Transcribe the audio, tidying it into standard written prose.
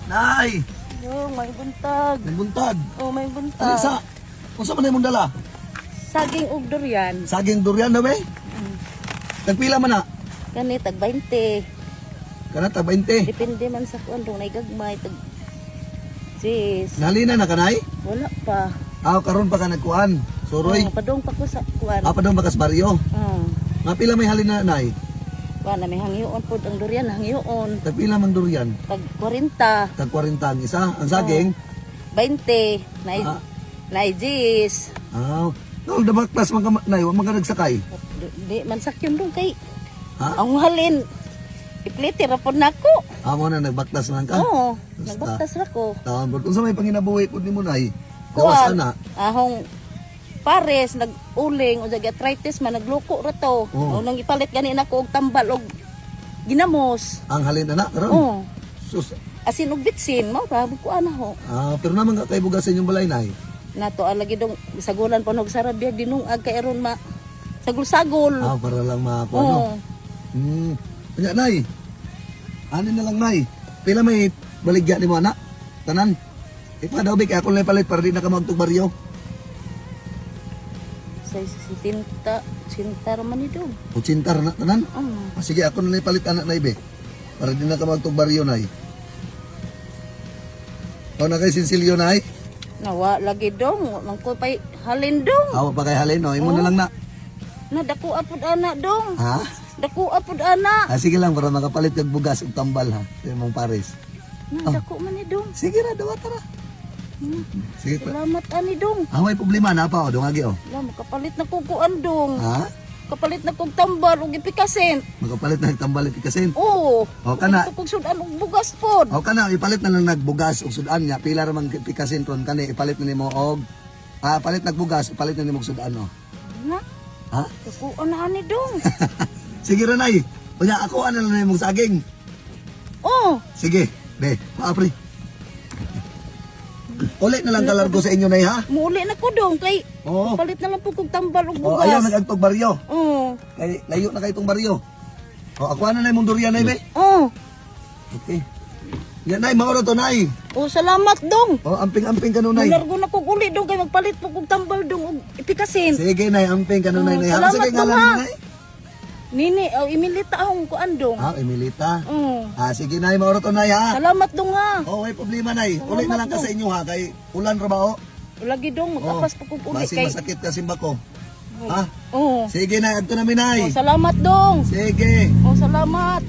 Nay, Yo, may buntag. may buntag. Oh, may buntag. Alisa, unsa man imong dala? Saging ug durian. Saging durian daw eh. Tagpila man na? Kani tag 20. Kana tag 20. Depende man sa kuan dong nay gagmay tag. Sis, Nalina na kanay? wala pa. Ah, karon pa ka nagkuan. Suroy. Oh, padung pa ko sa kuan. Ah, padung bakas baryo. Oh. Mapila may halina, nay? Kuan na may hangyoon pod ang durian, hangyoon. Tagpila man durian? Tag 40, Tag 40 ang isa. Ang saging? 20, nay Ah. nay jis. Ah, no, dabaktas man ka nay, wa man ka nagsakay. Di man sakyon dong kay Ha? ang halin. Iplite ra pod nako. Ah, mo na nagbaktas man ka. Oo, Basta. nagbaktas ra ko. Taon bro. Unsa may panginabuhi pud nimo, nay? Gawas Kuan, ana. ahong pares nag-uling o arthritis man, nagluko ra to. Oo. O nang ipalit gani nako og tambal og ginamos. Ang halin ana karon. Oo. Sus. Asin og bitsin mao ra ko ana ho. Ah, pero naman ka kay bugas sa inyong balay, nay. Nato ang lagi dong sagulan pa nog sarabya dinungag kay aron ma sagol-sagol. Ah, para lang makakuha, no. Oo. Kanya, nay. Ano na lang, nay? Pila may baligya nimo, anak? Tanan. Ipa daw kay ako lang palit para di na ka magtug baryo. Sa sitinta, sinta ra man ni dong. O tsintar na tanan. Oo. Ah, sige, ako na lang palit, anak, nay be. Para di na ka magtug baryo, nay. O na kay sinsilyo, nay. Nawa lagi dong, wa man ko pay halin dong. Awa pa kay halin, no. Imo na lang na. Na dako apod ana dong. Ha? Dako apod ana. Ah, sige lang para makapalit kag bugas ug tambal ha. Sa imong pares. Na dako man ni dong. Sige ra, dawa tara. Sige pa. Salamat ani dong. Ah, may problema na pa o dungagi o. Wala, makapalit na kukuan dong. Ha? Kapalit na kog tambal ug ipikasin. Makapalit na tambal ipikasin. Oo. O kana. Kapalit na kog sudan og bugas pod. O kana ipalit na lang nagbugas og sudan niya. Pila ra man pikasin ron kani ipalit na nimo og ah palit nagbugas, ipalit na nimo og sudan o. Na, Ha? kukuan na ani dong. Sige ra, nay. Unya ako ano na imong saging. Oh, Sige, be, maapri. Ulit na lang kalargo sa inyo, nay, ha. muuli na ko dong kay Oo. kapalit na lang po kog tambal og O bugas. ayaw nagagtog baryo. Oo. Kay layo na kay itong baryo. O ako ano na imong durian, nay, be. Oh. Okay. Yan, nay, mao ra to, nay. Oh, salamat dong. O amping-amping kanunay. Mulargo na kog uli dong kay magpalit po kog tambal dong og ipikasin. Sige, nay, amping kanunay, Oh, nay. Ha? salamat Sige, dong, ngalan ha. mo, nay. Nini, oh, imilita akong kuan dong. Ah, Emilita. Oo. Ah, sige, nay, mao ra to, nay, ha. Salamat dong ha. Oh, may problema, nay. Uli na lang ka Salamat, sa inyo ha kay ulan ra ba o? Lagi dong magapas po kog uli Basin kay. masakit ka simba ko. Ha? Oo. Sige, nay, adto na mi, nay. Oh, salamat dong. Sige. Oh, salamat.